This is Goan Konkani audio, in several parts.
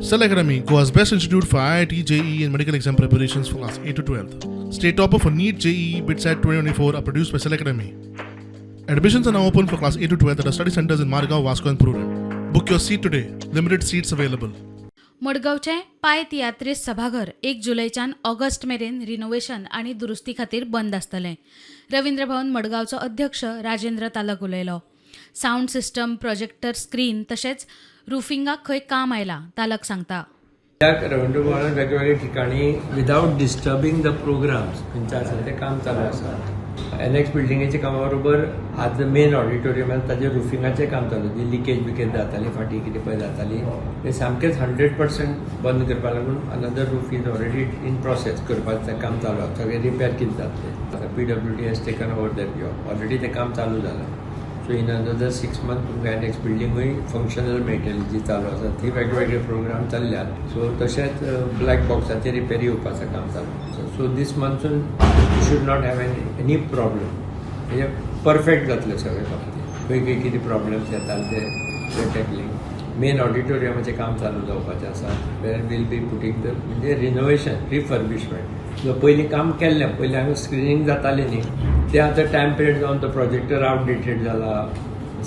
Cell Academy, Goa's best institute for IIT, JEE, and medical exam preparations for class 8 to 12. State topper for NEET, JEE, BITSAT 2024 are produced by Cell Academy. Admissions are now open for class 8 to 12 at our study centers in Margao, Vasco, and Prudent. Book your seat today. Limited seats available. मडगांवचें पाय तियात्रीस सभाघर एक जुलयच्यान ऑगस्ट मेरेन रिनोव्हेशन आनी दुरुस्ती खातीर बंद आसतलें. रवींद्र भवन मडगांवचो अध्यक्ष राजेंद्र तालक उलयलो. सावंड सिस्टम, प्रोजेक्टर, स्क्रीन तशेंच रुफिंगाक खंय काम आयलां, तालक सांगता. सद्याक रवींद्र भवनात वेगवेगळ्या ठिकाणी विदावट डिस्टर्बिंग the programmes खंयचे आसा ते काम चालू आसा. एनएक्स बिल्डिंगेच्या कामा बरोबर आज मेन ऑडिटोरियमान ताजें रुफिंगाचें काम चालू. जी लिकेज बिकेज जाताली फाटीं, कितें पळय जाताली, ते सामकेंच 100% बंद करपा लागून another roof is already in process. करपाचें काम चालू आसा. सगळें रिपेर कितें जातलें आतां, PWD has taken over that job already. तें काम चालू जालां. So in another 6 month तुमकां एनएक्स बिल्डिंगूय फंक्शनल मेळटली जी चालू आसा. थंय वेगवेगळे प्रोग्राम चल्ल्यात. सो तशेंच ब्लॅक बॉक्साचेर रिपेरी येवपाचें काम चालू. So this monsoon you should not have any problem. म्हणजे परफेक्ट जातलें सगळें बाबतींत. खंय खंय कितें प्रॉब्लम्स येताले ते टॅकलिंग. मेन ऑडिटोरियमाचें काम चालू जावपाचें आसा, where we'll be putting the म्हणजे रिनोवेशन, रिफर्बिशमेंट. जो पयलीं काम केल्लें, पयलीं हांगा स्क्रिनींग जातालें न्ही, ते आतां टायम पिरियड जावन तो प्रोजेक्टर आवटडेटेड जाला,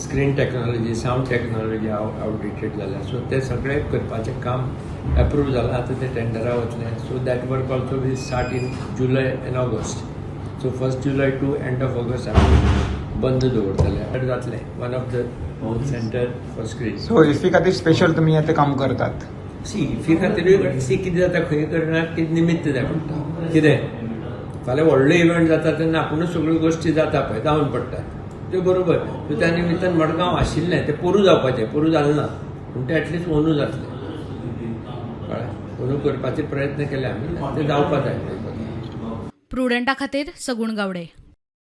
screen technology, sound technology outdated जाल्या. सो ते सगळें करपाचें काम एप्रूव जालां. आतां ते टेंडरा वतलें. So that work also will start in July and August. So 1st July to end of August आमी बंद दवरतले. जातलें one of the center for screen. So IFFI खातीर स्पेशल तुमी आतां काम करतात? सी, इफ्फी खातीरूय, सी, कितें जाता, खंय करणाक कितें निमित्त जाय पडटा. कितें फाल्यां व्हडलो इव्हेंट जाता तेन्ना आपुणूच सगळ्यो गोश्टी जाता पळय, जावन पडटात त्यो, बरोबर. सो त्या निमित्तान मडगांव आशिल्लें तें पोरूं जावपाचें, पोरूं जालें ना, पूण तें एटलिस्ट अंदू जातलें, कळ्ळें? अंदू करपाचे प्रयत्न केले आमी, ते जावपा जाय. प्रुडंटा खातीर सगुण गावडे.